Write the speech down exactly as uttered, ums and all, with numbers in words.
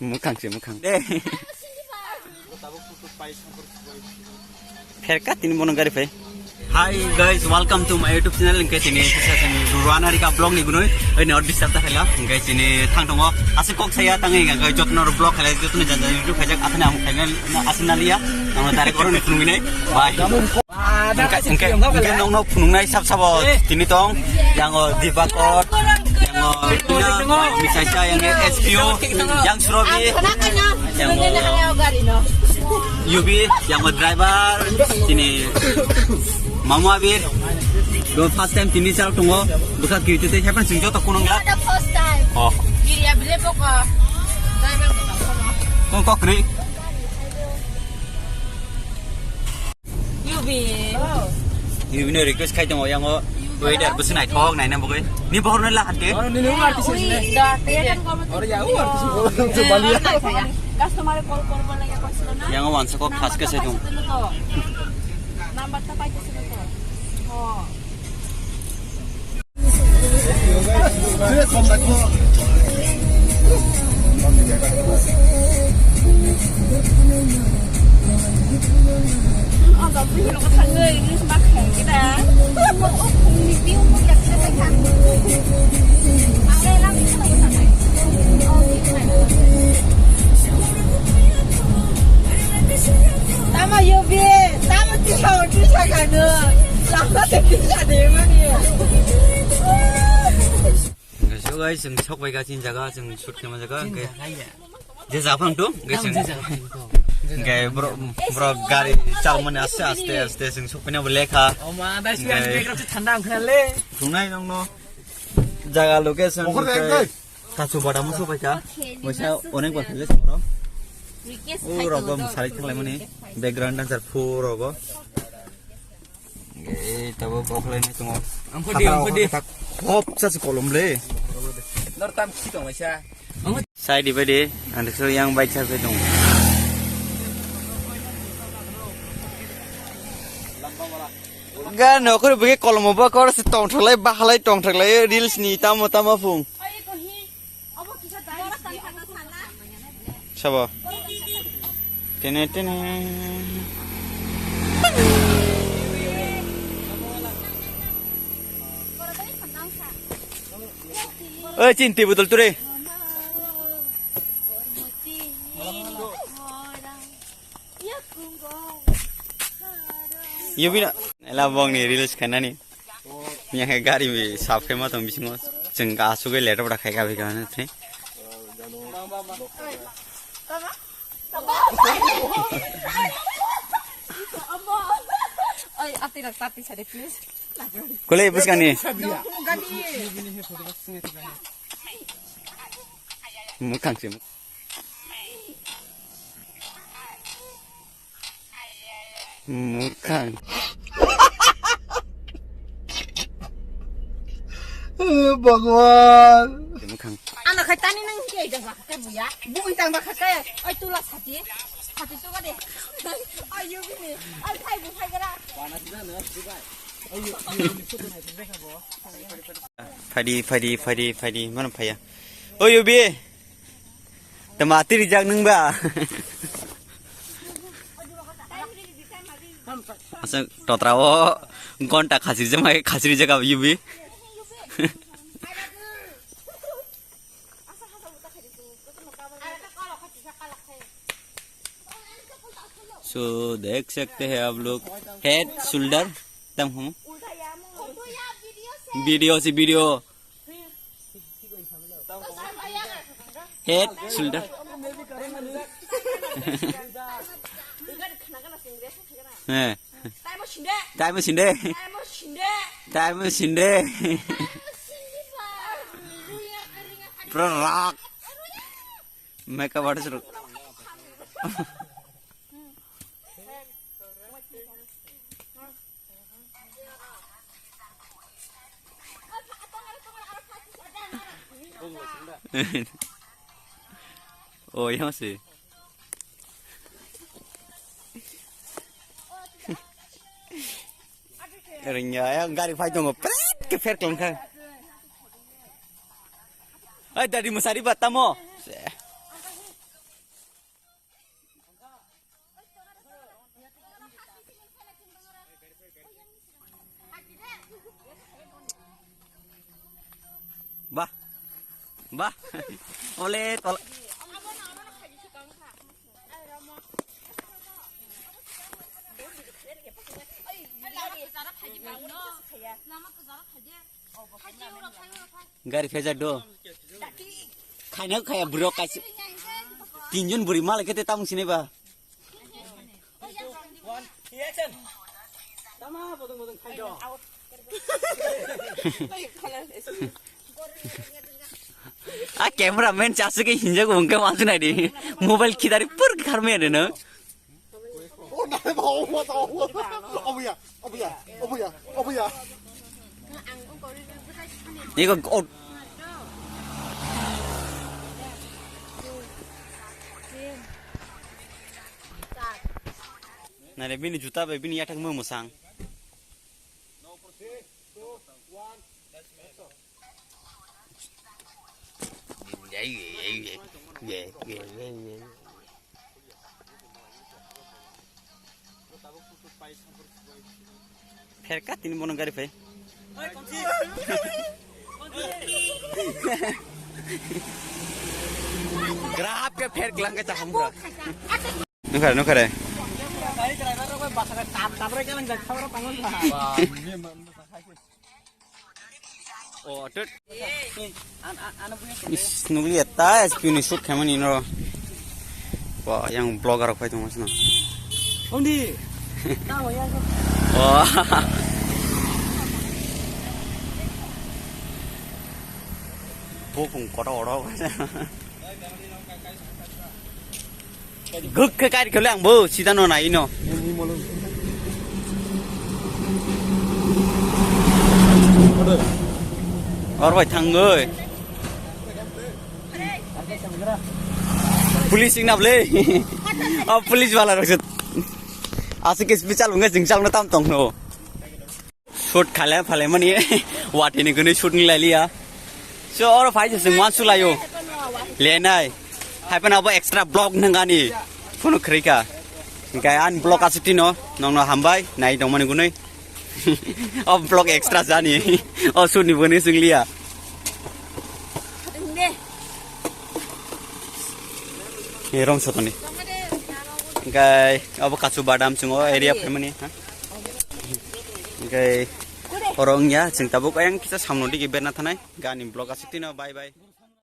Mwkhang se mwkhang. De. Pherka tini bono gari phai. Hi guys, welcome to my YouTube channel. Hingke tini kisa sini ruana rika vlog ni gunoi. Oi, no disturb ta khaila. Hingke tini thang tongo. Ase kok saya tangi hingke jotno vlog khaila jotno janja YouTube khaijak athana ang khaina asina liya. Nang direct oro ni phunugwi nai. Bye. Hingke, hingke, hingke nongno phunuknai sab sabo tini tong. Yang o Dibakor, yang o Bina, Misaisa, yang S P O, yang Surobi, yang o U B, yang o driver, tini Mamu Abir. Do first time tini chal tongo. Bwkha kiwi tei hepan sing joto kunung ya. Not the first time. Oh. Kiriya bile boko. Driver boko. Kong kok kri. Yubi. Yubi no request khai tongo yango. Weather bwswk naithok naina bagwi. Ni bohor no lahan ke. Oro nini umar tisi sini. Oro ya umar tisi bolo. Customer call call bolo ya koi silo na. Yango wansa kok khas ke sai tong. Number ta paite silo to. Oh. Tamo yobe, tamo tisa tisa kanu, lama tisa de mani. So guys, chwng sok bai ka chin jaga, chwng shoot kema jaga, hingke je japhang tu, hingke chwng, hingke bro, bro gari chalmani aste, aste, aste, chwng sok pina bo lekha. Oma, dai sini hingke background se thanda ang khale. Thungnai nongno jaga location, hingke kachu bada musu bai ka, waisa onek bar khale soro. O rogo musari thanglai mani, background dancer phu rogo. Ei, tabuk kok khlainai tongo. Ang pho di, ang pho di. Khop sa se kolom le. Nor tam khi tong waisa. Sai di bai di, ang so yang bai cha bai tong. Ga nokhor bege kolom ba kor se tong thaklai, ba halai tong thaklai, reels ni tamo tamo phung. Sabo. Tene, tene. Oi, chinti botol ture. Yubina, ela bongni reels khainani. Yang hai gari bi sap khe ma tong bisingo. Chwng asugwi letter bwrwi khai ka bi ka hwnwi thwi. Oi, ati rak tati sade, please. Kole buskani. Mukhang se. Mukhang. Bhagwan. Mukhang. Ano khai tani nang hikai da ba khai buya. Bui tang ba khai. Oi tula sati. Sati tu ba de. Ayo bini. Ai khai bu khai gara. Phaidi, phaidi, phaidi, phaidi. Mana phaya. Oi Yubi. Tama tiri jak nung ba. Asa totra o gonta khasir jama khasir jaga Yubi. So देख सकते हैं आप लोग, head shoulder तम हम video से video head shoulder. He. Taimo sinde. Taimo sinde. Pura rock. Makeup artist rok. Oh, iya masih. Ringya, ya, gari phai tongo. Pret ke pher klangkha. Ai, dadi musari ba tamo. Ba, ole tol. Gari phejar do. Khaina khaya bro kaisa. Tinjon buri malai kete tamung sinai ba. A camera man chasuk ke hinjak wngke wansuk nai di. Mobile khidari pur kharmai de no. Ego o. Nare bini juta bai bini yathak mo musang. Pherka tini bono gari phai. Grab ke pher gelang ke caham bra. Nukare, nukare. Oh, tut. Is, nukliya ta S P ni shoot khaimani no. Wah, yang blogger rok phai tongma sino. Undi. Wah. Bokong kotor oro. Guk khe kari khole ang bo sida no nai no. Or bai thangoi. Police sing na ble. Oh, police wala rok. Asik special bunga jing chang no tam tong no. Shoot khale phale mani watini gwnwi shoot ni lailiya. So oro phai se chwng wansuk laio. Lenai. Haiphano abo extra vlog nangani. Phone khwrwi kha. Hinkhe ani vlog aswk tino nongno hambai nai tongmani gwnwi. O vlog extra jani. O shoot ni bwnwi chwng liya. Ni rom sotoni. Hinkhe abo kachu badam chwng o area phaimani. Ha? Hinkhe oro wngya chwng tabuk ayang kisa samno digi berna thanai. Gani vlog aswk tino, bye bye.